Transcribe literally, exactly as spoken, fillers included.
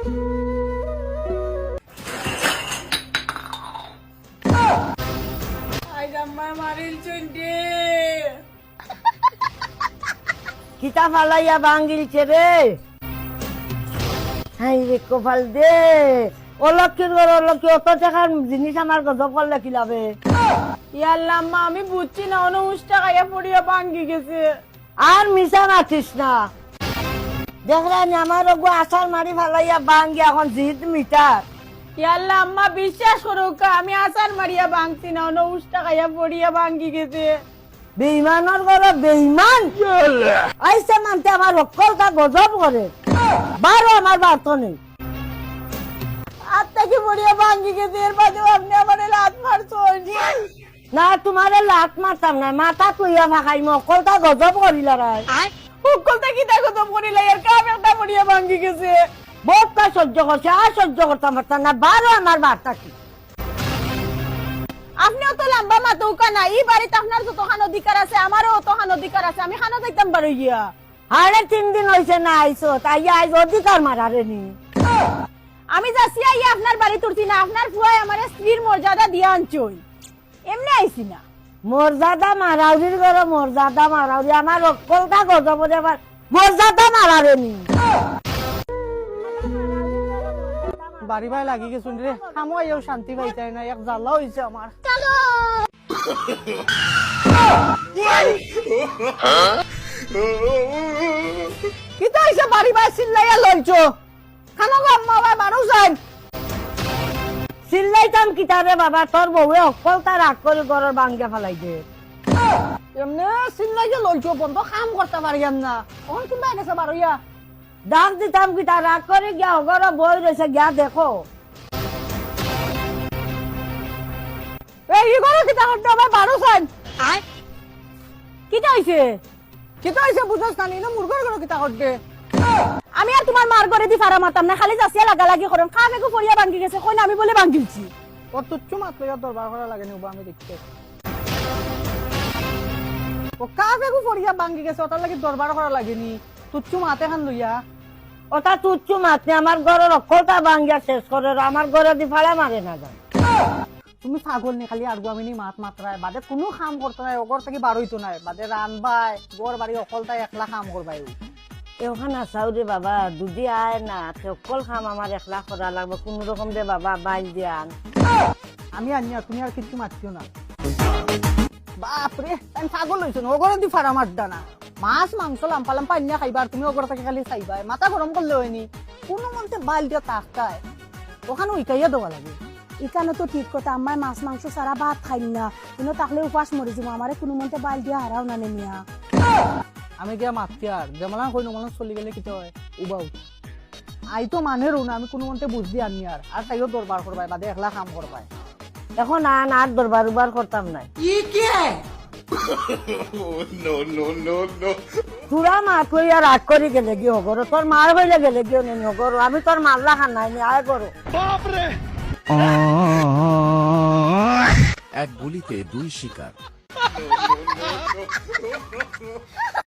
আইজ আম্মায় মারিল চুন্ডে। কিতা ফালাইয়া ভাঙ্গিলছে রে? হায় রে কপাল দে। অলক্ষীর ঘর অলক্ষী, অত টেকার জিনিস আমার গজব করলে কিলাবে? ইয়াল্লা আম্মা, আমি বুঝছি না, অনো উষ্টা খাইয়া পড়িয়া ভাঙ্গি গেছে। আর মিছা মাতিস না। দেখরায়নি আমার অগু আছাড় মারি ফালাইয়া ভাঙ্গি অখন জিদ মিটার। ইয়াল্লা আম্মা, বিশ্বাস করউক্কা, আমি আছাড় মারিয়া ভাঙছি না, অনো উষ্টা খাইয়া পড়িয়া ভাঙ্গি গেছে। বেইমানর ঘরো বেইমান। আইছে মানতে আমার হক্কলতা গজব করে। বারো আমার বাড়ি থনে। আত থাকি পড়িয়া ভাঙ্গি গেছে, এর বাদেও আপনে আমারে লাত মারছইন। না, তুমারে লাত মারতাম না, মাথা তুইয়া ফাকাইমু, হক্কলতা গজব করিলারায়। হক্কলতা কিতা গজব করিলাইয়ার, কাপ একটা পড়িয়া ভাঙ্গি গেছে। বউততা সহ্য করছি, আর সহ্য করতাম পারতাম না, বারো আমার বাড়ি থাকি। আপনে অত লাম্বা মাতউক্কা না, ই বাড়িত আপনার যতখান অধিকার আছে, আমারও অতখান অধিকার আছে, আমি খানো যাইতাম বারইয়া। আরে তিন দিন অইছে না আইছো, তাই আইজ অধিকার মারারে নি। আমি যাচ্ছি আইয়া আপনার বাড়িত উঠছি না, আপনার ফুয়ায় আমারে স্ত্রীর মর্যাদা দিয়া আনছইন, এমনে আইছি না। মর্যাদা মারাউরির ঘরো মর্যাদা মারাউরি, আমার হক্কলতা গজব অইয়া আবার মর্যাদা মারারে নি। বাড়ি বায় লাগি গেছুন রে, কামো আইয়াও শান্তি পাইতায় না, এক জ্বালা অইছে আমার। কিতা অইছে বাড়ি বায় চিল্লাইয়া লড়ছো? খানো গো আম্মা, বায় বারো যাইন। চিল্লাইতাম কিতারে বাবা, তোর বউয়ে হক্কলতা রাগ করি ঘরর ভাঙ্গিয়া ফালাই দে। এমনে চিল্লাইয়া লড়ছো, বন্ধ কাম করতা পারিয়ার না। অখন কুনবায় গেছে বারইয়া? ডাক দিতাম কিতা, রাগ করি গিয়া অগরো বই রইছে, গিয়া দেখো। এই, ই ঘরো কিতা করতে হবে? বারো চাইন। কিতা অইছে? কিতা অইছে বুঝোস না নি? ইনো মুরগর ঘরো কিতা করতে? আমি আর তুমার মার ঘরেদি ফাড়া মারতাম না, খালি যাচিয়া লাগালাগি করইন। কাপ এগু পড়িয়া ভাঙ্গি গেছে, কইন আমি বুলে ভাঙ্গিলছি। ও তুচ্ছ মাত লইয়া দরবার করা লাগে নি, উবা আমি দেখতে। ও কাপ এগু পড়িয়া ভাঙ্গি গেছে, অটার লাগি দরবার করা লাগে নি। তুচ্ছ মাত এখান লইয়া। অটা তুচ্ছ মাত নি, আমার ঘরর হক্কলতা ভাঙ্গিয়া শেষ করের, আমার ঘরেদি ফাড়া মারে না যান। তুমি পাগল নি, খালি আরগু আমি নি মাত মাতরায়, বাদে কুনু কাম করতো নায়, অগর থাকি বারইতো নায়, বাদে রানবায়, ঘর বাড়ি হক্কলতা একলা কাম করবায়। এ অখান আছাউ রে বাবা, দুদি আয় না, তে হক্কল কাম আমার একলা করা লাগবো, কুনু রকম রে বাবা, বাইল দিয়া আন। আমি আনিয়ার, তুমি আর কিচ্ছু মাতিও না। বাপ রে, তাইন পাগল অইছো নি, অগরেদি ফাড়া মারতা না। মাছ, মাংস লাম্পা লাম্পা আনিয়া খাইবা, আর তুমি অগর থাকি খালি চাইবায়। মাথা গরম করলে অয়নি, কুনু মন্তে বাইল দিয়া তাকায়। অখান হিকাইয়া দেওয়া লাগে। ইখানো তো ঠিক কথা, আম্মায় মাছ মাংস ছাড়া ভাত খাইন না। ইনো থাকলে উপাস মরি যিমু, আমারে কুনু মন্তে বাইল দিয়া হারাও না নে মিয়া। আমি গিয়া মাতিয়ার, যেমলান কইন অমলান চলি গেলে কিতা অয়? উবাও। আই তো মানেরও না, আমি কুনু মন্তে বুঝ দিয়া আনিয়ার। আর তাইও দরবার করবায়, বাদে একলা কাম করবায়। অখন আন, আর দরবার উবার করতাম নায়। তোরা মাত লইয়া রাগ করি গেলেগি হগরো, তোর মার কইলে গেলেগি অনে হগরো, আমি তোর মার লাখান নায় নি, আয় করো। এক গুলিতে দুই শিকার।